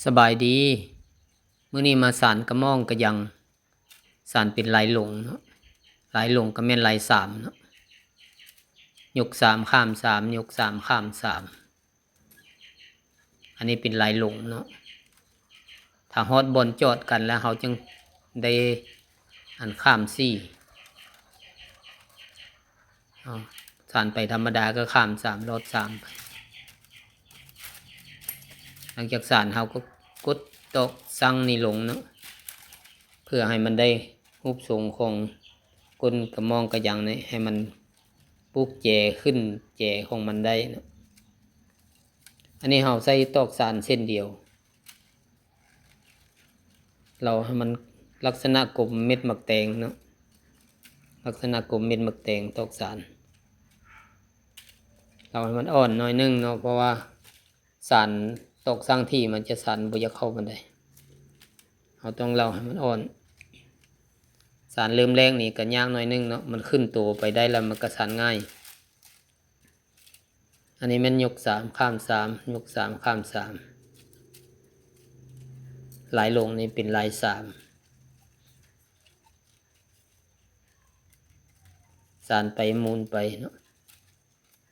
ສະບາຍດີ ມື້ນີ້ມາສານກະໝ່ອງກະຍັງ ສານເປັນລາຍຫຼົງເນາະ ລາຍຫຼົງກະແມ່ນລາຍສາມເນາະ ຍົກສາມຂ້າມສາມ ຍົກສາມຂ້າມສາມ ອັນນີ້ເປັນລາຍຫຼົງເນາະ ຖ້າຮອດບ່ອນຈອດກັນແລ້ວເຮົາຈຶ່ງໄດ້ອັນຂ້າມສີ່ ເນາະ ສານໄປທຳມະດາກະຂ້າມສາມ ລອດສາມໄປ ຫຼັງຈາກສານເຮົາກະກົດຕອກຊັງນີ້ລົງເນາະ ເພື່ອໃຫ້ມັນໄດ້ຮູບຊົງຂອງກົ້ນກະໝ່ອງກະຍັງນີ້ ໃຫ້ມັນປຸກແຈຂຶ້ນແຈຂອງມັນໄດ້ເນາະ ອັນນີ້ເຮົາໃຊ້ຕອກສານເສັ້ນດຽວ ເຮົາໃຫ້ມັນລັກສະນະກົມເມັດໝາກແຕງເນາະ ລັກສະນະກົມເມັດໝາກແຕງຕອກສານ ເຮົາໃຫ້ມັນອ່ອນໜ້ອຍໜຶ່ງເນາະ ເພາະວ່າສານຕອກຊັງທີ່ມັນຈະສານບໍ່ຢາກເຂົ້າປານໃດ ເຮົາຕ້ອງເລົາໃຫ້ມັນອ່ອນ ສານເລີ່ມແລກນີ້ກະຍາກໜ້ອຍໜຶ່ງເນາະ ມັນຂຶ້ນໂຕໄປໄດ້ແລ້ວມັນກະສານງ່າຍ ອັນນີ້ແມ່ນຍົກສາມຂ້າມສາມ ຍົກສາມຂ້າມສາມ ລາຍຫຼົງນີ້ເປັນລາຍສາມ ສານໄປໝູນໄປເນາະ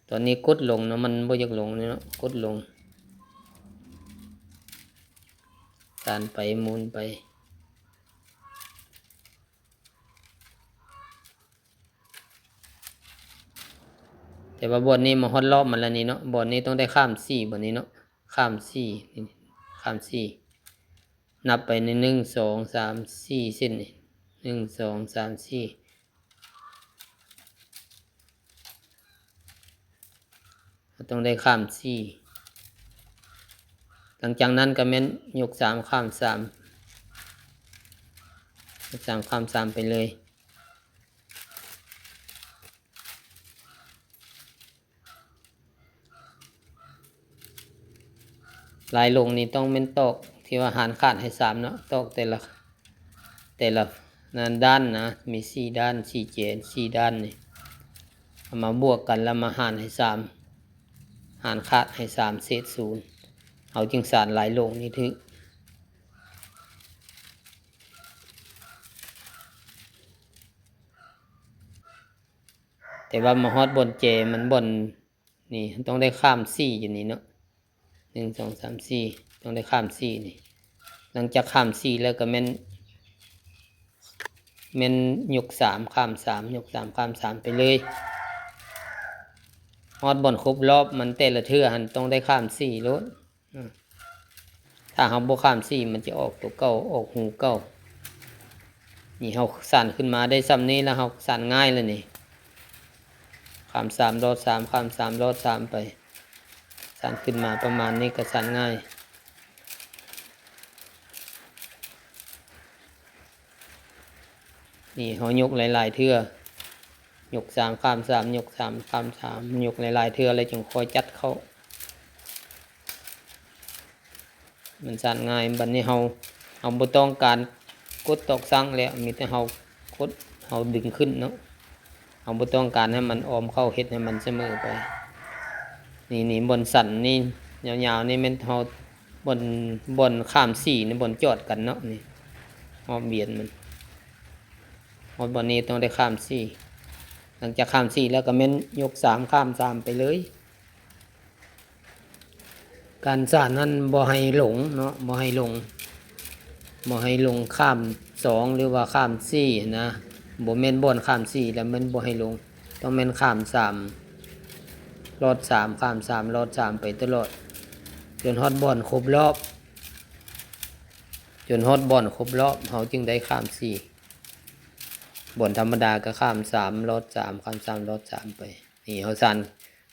ຕອນນີ້ກົດລົງເນາະ ມັນບໍ່ຢາກລົງເນາະ ກົດລົງ ສານໄປໝູນໄປ ແຕ່ວ່າບ່ອນນີ້ມາຮອດລອບມັນແລ້ວນີ້ເນາະ ບ່ອນນີ້ຕ້ອງໄດ້ຂ້າມສີ່ ບ່ອນນີ້ເນາະ ຂ້າມສີ່ ຂ້າມສີ່ ນັບໄປນີ້ ໜຶ່ງ ສອງ ສາມ ສີ່ ເສັ້ນນີ້ ໜຶ່ງ ສອງ ສາມ ສີ່ ເຮົາຕ້ອງໄດ້ຂ້າມສີ່ ຫຼັງຈາກນັ້ນກະແມ່ນຍົກສາມຂ້າມສາມ ຍົກສາມຂ້າມສາມໄປເລີຍ ລາຍຫຼົງນີ້ຕ້ອງແມ່ນຕອກທີ່ວ່າຫານຂາດໃຫ້ສາມເນາະ ຕອກແຕ່ລະ ແຕ່ລະນັ້ນດ້ານນະ ມີສີ່ດ້ານ ສີ່ແຈນ ສີ່ດ້ານນີ້ ເອົາມາບວກກັນແລ້ວມາຫານໃຫ້ສາມ ຫານຂາດໃຫ້ສາມເສດສູນ ເຮົາຈຶ່ງສານລາຍຫຼົງນີ້ຖືກ ແຕ່ວ່າມາຮອດບ່ອນແຈມັນ ບ່ອນນີ້ຕ້ອງໄດ້ຂ້າມສີ່ຢູ່ນີ້ເນາະ ໜຶ່ງ ສອງ ສາມ ສີ່ ຕ້ອງໄດ້ຂ້າມສີ່ນີ້ ຫຼັງຈາກຂ້າມສີ່ແລ້ວກະແມ່ນ ແມ່ນຍົກສາມຂ້າມສາມ ຍົກສາມຂ້າມສາມໄປເລີຍ ຮອດບ່ອນຄົບລອບມັນແຕ່ລະເທື່ອຫັ້ນຕ້ອງໄດ້ຂ້າມສີ່ໂລດ ຖ້າເຮົາບໍ່ຂ້າມສີ່ມັນຈະອອກໂຕເກົ່າ ອອກຮູເກົ່າ ນີ້ເຮົາສານຂຶ້ນມາໄດ້ຊ່ຳນີ້ແລ້ວ ເຮົາສານງ່າຍແລ້ວນີ້ ຂ້າມສາມລອດສາມ ຂ້າມສາມລອດສາມໄປ ສານຂຶ້ນມາປະມານນີ້ກະສານງ່າຍ ນີ້ເຮົາຍົກຫຼາຍໆເທື່ອ ຍົກສາມຂ້າມສາມ ຍົກສາມຂ້າມສາມ ຍົກຫຼາຍໆເທື່ອແລ້ວຈຶ່ງຄ່ອຍຈັດເຂົ້າ ມັນສານງ່າຍ ບັດນີ້ເຮົາ ເຮົາບໍ່ຕ້ອງການກົດຕອກຊັງແລ້ວ ມີແຕ່ເຮົາກົດ ເຮົາດຶງຂຶ້ນເນາະ ເຮົາບໍ່ຕ້ອງການໃຫ້ມັນອ້ອມເຂົ້າ ເຮັດໃຫ້ມັນສະເໝີໄປ ນີ້ ນີ້ບ່ອນສັ້ນນີ້ ຍາວໆນີ້ແມ່ນເຮົາ ບ່ອນ ບ່ອນຂ້າມສີ່ນີ້ ບ່ອນຈອດກັນເນາະ ນີ້ຮອບວຽນມັນ ຮອດບ່ອນນີ້ຕ້ອງໄດ້ຂ້າມສີ່ ຫຼັງຈາກຂ້າມສີ່ແລ້ວກະແມ່ນຍົກສາມຂ້າມສາມໄປເລີຍ ການສານນັ້ນບໍ່ໃຫ້ຫຼົງເນາະ ບໍ່ໃຫ້ຫຼົງ ບໍ່ໃຫ້ຫຼົງຂ້າມສອງ ຫຼືວ່າຂ້າມສີ່ຫັ້ນນາ ບໍ່ແມ່ນບ່ອນຂ້າມສີ່ແລ້ວແມ່ນບໍ່ໃຫ້ຫຼົງ ຕ້ອງແມ່ນຂ້າມສາມ ລອດສາມ ຂ້າມສາມ ລອດສາມໄປຕະຫຼອດ ຈົນຮອດບ່ອນຄົບລອບ ຈົນຮອດບ່ອນຄົບລອບ ເຮົາຈຶ່ງໄດ້ຂ້າມສີ່ ບ່ອນທຳມະດາກະຂ້າມສາມ ລອດສາມ ຂ້າມສາມ ລອດສາມໄປ ນີ້ເຮົາສານ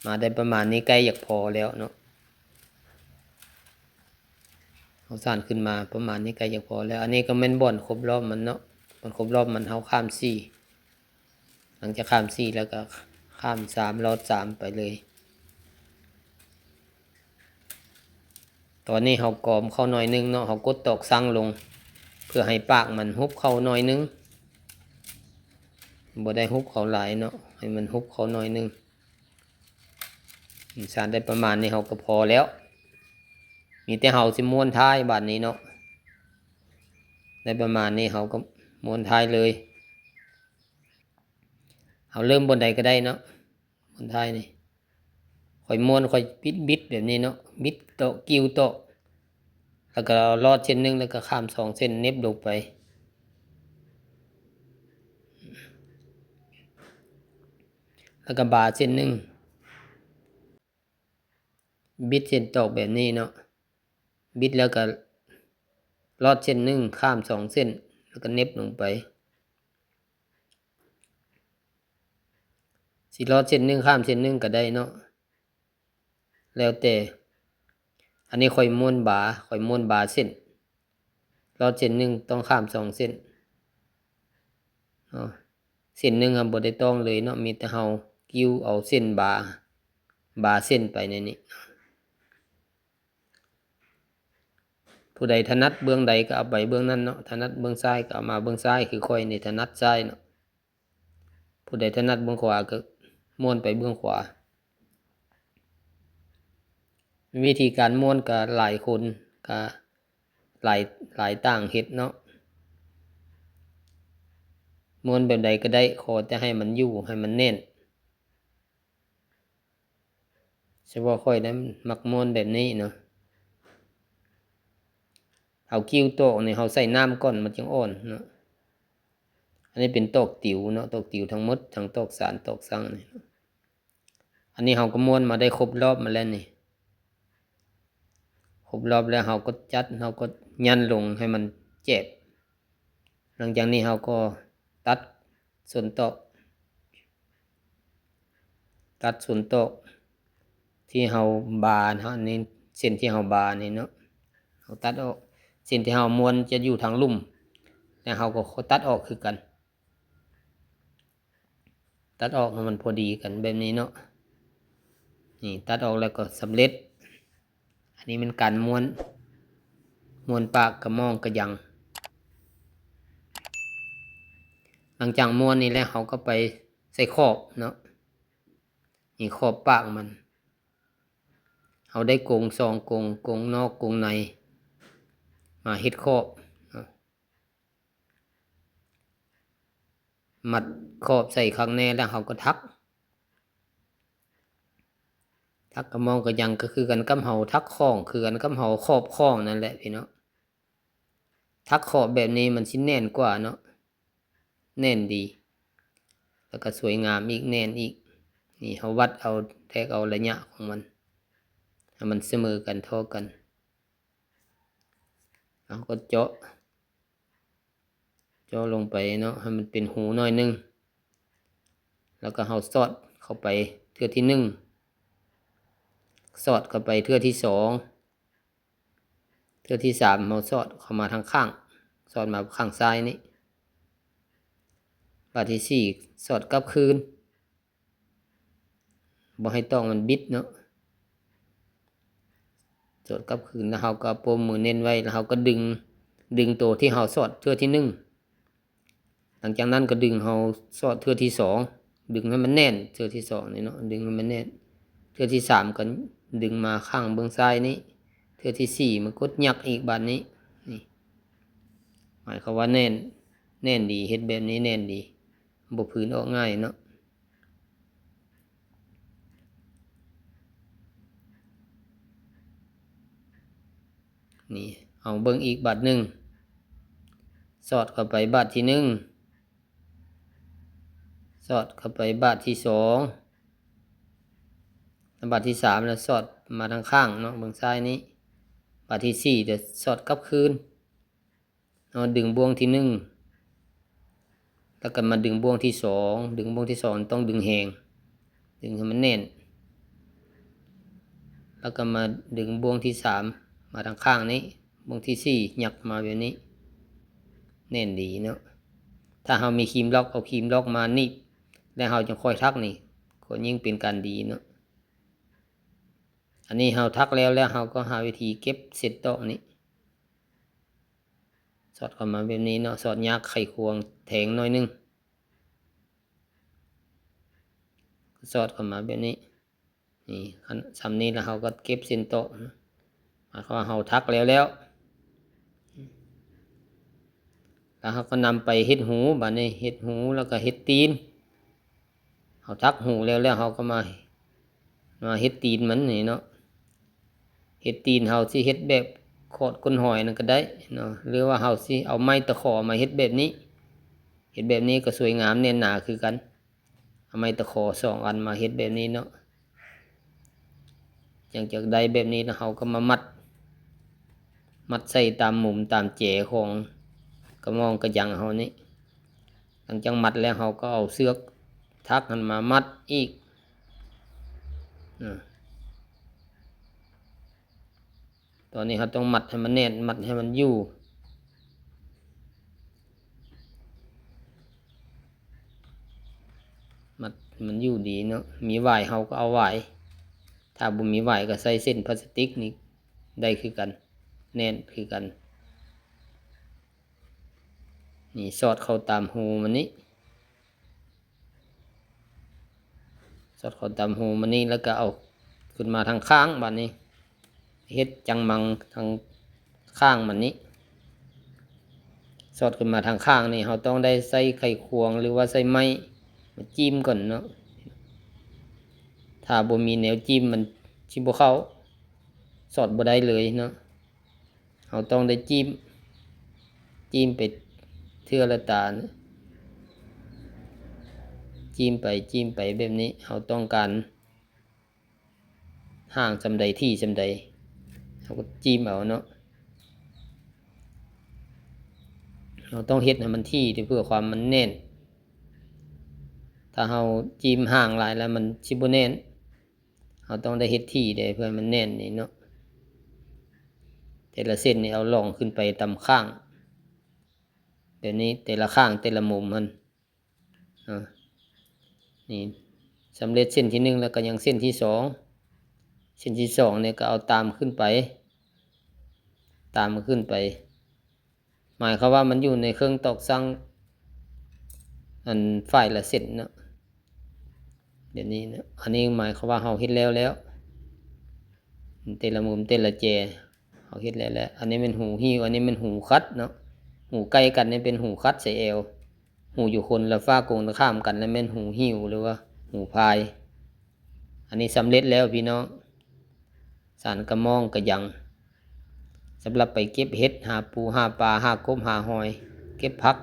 ມາໄດ້ປະມານນີ້ ໃກ້ຢາກພໍແລ້ວເນາະ ເຮົາສານຂຶ້ນມາປະມານນີ້ ໃກ້ຢາກພໍແລ້ວ ອັນນີ້ກະແມ່ນບ່ອນຄົບລອບມັນເນາະ ບ່ອນຄົບລອບມັນ ເຮົາຂ້າມສີ່ ຫຼັງຈາກຂ້າມສີ່ແລ້ວກະຂ້າມສາມ ລອດສາມໄປເລີຍ ຕອນນີ້ເຮົາກອມເຂົ້າໜ້ອຍໜຶ່ງເນາະ ເຮົາກົດຕອກຊັງລົງ ເພື່ອໃຫ້ປາກມັນຮຸບເຂົ້າໜ້ອຍໜຶ່ງ ບໍ່ໄດ້ຮຸບເຂົ້າຫຼາຍເນາະ ໃຫ້ມັນຮຸບເຂົ້າໜ້ອຍໜຶ່ງ ສານໄດ້ປະມານນີ້ເຮົາກະພໍແລ້ວ ມີແຕ່ເຮົາຊິມ້ວນທ້າຍບາດນີ້ເນາະ. ໄດ້ປະມານນີ້ເຮົາກໍມ້ວນທ້າຍເລີຍ. ເຮົາເລີ່ມບ່ອນໃດກໍໄດ້ເນາະ. ບ່ອນທ້າຍນີ້ ຂ້ອຍມ້ວນ ຂ້ອຍບິດ ບິດແບບນີ້ເນາະ, ບິດຕອກ ກິ່ວຕອກ ແລ້ວກໍລອດເສັ້ນໜຶ່ງ ແລ້ວກໍຂ້າມສອງເສັ້ນ ເນັບລົງໄປ ແລ້ວກໍບາເສັ້ນໜຶ່ງ ບິດເສັ້ນຕອກແບບນີ້ເນາະ, ບິດແລ້ວກໍລອດເສັ້ນໜຶ່ງ ຂ້າມສອງເສັ້ນ ແລ້ວກໍເນັບລົງໄປ. ຊິລອດເສັ້ນໜຶ່ງ ຂ້າມເສັ້ນໜຶ່ງກໍໄດ້ເນາະ ແລ້ວແຕ່. ອັນນີ້ຂ້ອຍມ້ວນບາ ຂ້ອຍມ້ວນບາເສັ້ນ ລອດເສັ້ນໜຶ່ງ ຕ້ອງຂ້າມສອງເສັ້ນເນາະ. ເສັ້ນໜຶ່ງເຮົາບໍ່ໄດ້ຕ້ອງເລີຍເນາະ, ມີແຕ່ເຮົາກິ່ວເອົາເສັ້ນບາ ບາເສັ້ນໄປໃນນີ້. ຜູ້ໃດຖະໜັດເບື້ອງໃດກໍເອົາໄປເບື້ອງນັ້ນເນາະ, ຖະໜັດເບື້ອງຊ້າຍກໍເອົາມາເບື້ອງຊ້າຍ. ຄືຂ້ອຍນີ້ຖະໜັດຊ້າຍເນາະ, ຜູ້ໃດຖະໜັດເບື້ອງຂວາກໍມ້ວນໄປເບື້ອງຂວາ. ວິທີການມ້ວນກໍຫຼາຍຄົນກໍຫຼາຍ ຫຼາຍຕ່າງເຮັດເນາະ, ມ້ວນແບບໃດກໍໄດ້ ຂໍແຕ່ໃຫ້ມັນຢູ່ ໃຫ້ມັນແໜ້ນ. ສະເພາະຂ້ອຍນັ້ນມັກມ້ວນແບບນີ້ເນາະ, ເອົາກິ່ວຕອກນີ້ ເຮົາໃສ່ນ້ຳກ່ອນມັນຈຶ່ງອ່ອນເນາະ. ອັນນີ້ເປັນຕອກຕິວເນາະ, ຕອກຕິວທັງໝົດ ທັງຕອກສານຕອກສັງນີ້. ອັນນີ້ເຮົາກໍມ້ວນມາໄດ້ຄົບລອບມາແລ້ວນີ້, ຄົບລອບແລ້ວເຮົາກໍຈັດ ເຮົາກໍຢັນລົງໃຫ້ມັນແຈບ. ຫຼັງຈາກນີ້ເຮົາກໍຕັດ ສ່ວນຕອກ ຕັດສ່ວນຕອກທີ່ເຮົາບາເນາະ, ນີ້ເສັ້ນທີ່ເຮົາບານີ້ເນາະ ເຮົາຕັດອອກ. ເສັ້ນທີ່ເຮົາມ້ວນຈະຢູ່ທາງລຸ່ມ ແລ້ວເຮົາກໍຕັດອອກຄືກັນ, ຕັດອອກໃຫ້ມັນພໍດີກັນແບບນີ້ເນາະ. ນີ້ຕັດອອກແລ້ວກໍສຳເລັດ. ອັນນີ້ແມ່ນການມ້ວນ ມ້ວນປາກກະໝ່ອງກະຍັງ. ຫຼັງຈາກມ້ວນນີ້ແລ້ວ ເຮົາກໍໄປໃສ່ຂອບເນາະ, ນີ້ຂອບປາກມັນ. ເຮົາໄດ້ກົງສອງກົງ ກົງນອກກົງໃນ ມາເຮັດຂອບເນາະ. ມັດຂອບໃສ່ຄັກແນ່ ແລ້ວເຮົາກໍຖັກ ຖັກກະໝ່ອງກະຍັງ ກໍຄືກັນກັບເຮົາຖັກຂອງ ຄືກັນກັບເຮົາຂອບຂອງນັ້ນແຫຼະພີ່ນ້ອງ. ຖັກຂອບແບບນີ້ມັນຊິແໜ້ນກວ່າເນາະ, ແໜ້ນດີ ແລ້ວກໍສວຍງາມອີກ ແໜ້ນອີກ. ນີ້ເຮົາວັດເອົາ ແທກເອົາໄລຍະຂອງມັນ ໃຫ້ມັນສະເໝີກັນ ທໍ່ກັນ. ເຮົາກໍເຈາະ ເຈາະລົງໄປເນາະ ໃຫ້ມັນເປັນຮູໜ້ອຍໜຶ່ງ ແລ້ວກໍເຮົາສອດເຂົ້າໄປເທື່ອທີໜຶ່ງ ສອດເຂົ້າໄປເທື່ອທີສອງ ເທື່ອທີສາມ ເຮົາສອດເຂົ້າມາທາງຂ້າງ ສອດມາຂ້າງຊ້າຍນີ້ ບາດທີສີ່ ສອດກັບຄືນ ບໍ່ໃຫ້ຕອກມັນບິດເນາະ. ສອດກັບຄືນ ແລ້ວເຮົາກໍປົມມືເນັ້ນໄວ້ ແລ້ວເຮົາກໍດຶງ ດຶງໂຕທີ່ເຮົາສອດເທື່ອທີໜຶ່ງ. ຫຼັງຈາກນັ້ນກໍດຶງເຮົາສອດເທື່ອທີສອງ ດຶງໃຫ້ມັນແໜ້ນເທື່ອທີສອງນີ້ເນາະ ດຶງໃຫ້ມັນແໜ້ນ. ເທື່ອທີສາມກໍດຶງມາຂ້າງເບື້ອງຊ້າຍນີ້ ເທື່ອທີສີ່ມາກົດຍັກອີກບາດນີ້. ນີ້ ໝາຍຄວາມວ່າແໜ້ນ ແໜ້ນດີ ເຮັດແບບນີ້ແໜ້ນດີ ບໍ່ຜືນອອກງ່າຍເນາະ. ນີ້ ເອົາເບິ່ງອີກບາດໜຶ່ງ ສອດເຂົ້າໄປບາດທີໜຶ່ງ ສອດເຂົ້າໄປບາດທີສອງ ແລ້ວບາດທີສາມ ແລ້ວສອດມາທາງຂ້າງເນາະ ເບື້ອງຊ້າຍນີ້. ບາດທີສີ່ ຈະສອດກັບຄືນ ເຮົາດຶງບ່ວງທີໜຶ່ງ ແລ້ວກໍມາດຶງບ່ວງທີສອງ ດຶງບ່ວງທີສອງຕ້ອງດຶງແຮງ ດຶງໃຫ້ມັນແໜ້ນ ແລ້ວກໍມາດຶງບ່ວງທີສາມ ມາທາງຂ້າງນີ້ ບ່ວງທີສີ່ ຍັກມາແບບນີ້ ແໜ້ນດີເນາະ. ຖ້າເຮົາມີຄີມລັອກ ເອົາຄີມລັອກມາໜີບ ແລ້ວເຮົາຈຶ່ງຄ່ອຍຖັກນີ້ ກໍຍິ່ງເປັນການດີເນາະ. ອັນນີ້ເຮົາຖັກແລ້ວ ແລ້ວເຮົາກໍຫາວິທີເກັບເສັ້ນຕອກນີ້ ສອດເຂົ້າມາແບບນີ້ເນາະ ສອດຍາກໄຂຄວງແທງໜ້ອຍໜຶ່ງ ສອດເຂົ້າມາແບບນີ້. ນີ້ ຄັນສ່ຳນີ້ແລ້ວເຮົາກໍເກັບເສັ້ນຕອກ ໝາຍຄວາມວ່າເຮົາຖັກແລ້ວແລ້ວ ແລ້ວເຮົາກໍນຳໄປເຮັດຮູ ບາດນີ້ເຮັດຮູ ແລ້ວກໍເຮັດຕີນ. ເຮົາຖັກຮູແລ້ວແລ້ວ ເຮົາກໍມາ ມາເຮັດຕີນມັນນີ້ເນາະ. ເຮັດຕີນເຮົາຊິເຮັດແບບຂອດກົ້ນຫອຍນັ້ນກໍໄດ້ເນາະ ຫຼືວ່າເຮົາຊິເອົາໄມ້ຕະຂໍມາເຮັດແບບນີ້. ເຮັດແບບນີ້ກໍສວຍງາມແໜ້ນໜາຄືກັນ. ເອົາໄມ້ຕະຂໍສອງອັນມາເຮັດແບບນີ້ເນາະ. ຫຼັງຈາກໄດ້ແບບນີ້ແລ້ວ ເຮົາກໍມາມັດ ມັດໃສ່ຕາມມຸມຕາມແຈຂອງກະໝ່ອງກະຫຍັງເຮົານີ້. ຫຼັງຈາກມັດແລ້ວ ເຮົາກໍເອົາເຊືອກຖັກຫັ້ນມາມັດອີກ. ອາ ຕອນນີ້ເຮົາຕ້ອງມັດໃຫ້ມັນແໜ້ນ ມັດໃຫ້ມັນຢູ່ ມັດໃຫ້ມັນຢູ່ດີເນາະ. ມີຫວາຍເຮົາກໍເອົາຫວາຍ ຖ້າບໍ່ມີຫວາຍກໍໃຊ້ເສັ້ນພລາສຕິກນີ້ໄດ້ຄືກັນ ແໜ້ນຄືກັນ. ນີ້ສອດເຂົ້າຕາມຮູມັນນີ້ ສອດເຂົ້າຕາມຮູມັນນີ້ ແລ້ວກໍເອົາຂຶ້ນມາທາງຂ້າງ. ບາດນີ້ເຮັດຈັງມັງທາງຂ້າງມັນນີ້ ສອດຂຶ້ນມາທາງຂ້າງນີ້ ເຮົາຕ້ອງໄດ້ໃຊ້ໄຂຄວງ ຫຼືວ່າໃຊ້ໄມ້ມາຈິ້ມກ່ອນເນາະ. ຖ້າບໍ່ມີແນວຈິ້ມມັນຊິບໍ່ເຂົ້າ ສອດບໍ່ໄດ້ເລີຍເນາະ. ເຮົາຕ້ອງໄດ້ຈິ້ມ ຈິ້ມໄປເທື່ອລະຕານ ຈິ້ມໄປ ຈິ້ມໄປແບບນີ້. ເຮົາຕ້ອງການຫ່າງສ່ຳໃດ ຖີ່ສ່ຳໃດ ເຮົາກໍຈິ້ມເອົາເນາະ. ເຮົາຕ້ອງເຮັດໃຫ້ມັນຖີ່ເພື່ອຄວາມມັນແໜ້ນ. ຖ້າເຮົາຈິ້ມຫ່າງຫຼາຍແລ້ວມັນຊິບໍ່ແໜ້ນ. ເຮົາຕ້ອງໄດ້ເຮັດຖີ່ເດ້ ເພື່ອໃຫ້ມັນແໜ້ນນີ້ເນາະ. ແຕ່ລະເສັ້ນນີ້ເອົາລອງຂຶ້ນໄປຕາມຂ້າງ ແບບນີ້ ແຕ່ລະຂ້າງ ແຕ່ລະມຸມຫັ້ນ. ອາ ນີ້ສຳເລັດເສັ້ນທີໜຶ່ງ ແລ້ວກໍຍັງເສັ້ນທີສອງ. ເສັ້ນທີສອງນີ້ກໍເອົາຕາມຂຶ້ນໄປ ຕາມຂຶ້ນໄປ. ໝາຍຄວາມວ່າມັນຢູ່ໃນເຄິ່ງຕອກຊັ່ງ ອັນ ຝ່າຍລະເສັ້ນເນາະ ແບບນີ້ເນາະ. ອັນນີ້ໝາຍຄວາມວ່າເຮົາເຮັດແລ້ວແລ້ວ ແຕ່ລະມຸມແຕ່ລະແຈເຮົາເຮັດແລ້ວແລ້ວ. ອັນນີ້ແມ່ນຮູຫິ້ວ ອັນນີ້ແມ່ນຮູຂັດເນາະ. ຮູໃກ້ກັນນີ້ເປັນຮູຂັດໃສ່ແອວ ຮູຢູ່ຄົນລະຟາກົງກັນຂ້າມກັນ ແລ້ວແມ່ນຮູຫິ້ວ ຫຼືວ່າຮູພາຍ. ອັນນີ້ສຳເລັດແລ້ວພີ່ນ້ອງ ສານກະໝ່ອງກະຫຍັງ ສຳລັບໄປເກັບເຫັດ ຫາປູຫາປາ ຫາກົບຫາຫອຍ ເກັບຜັກ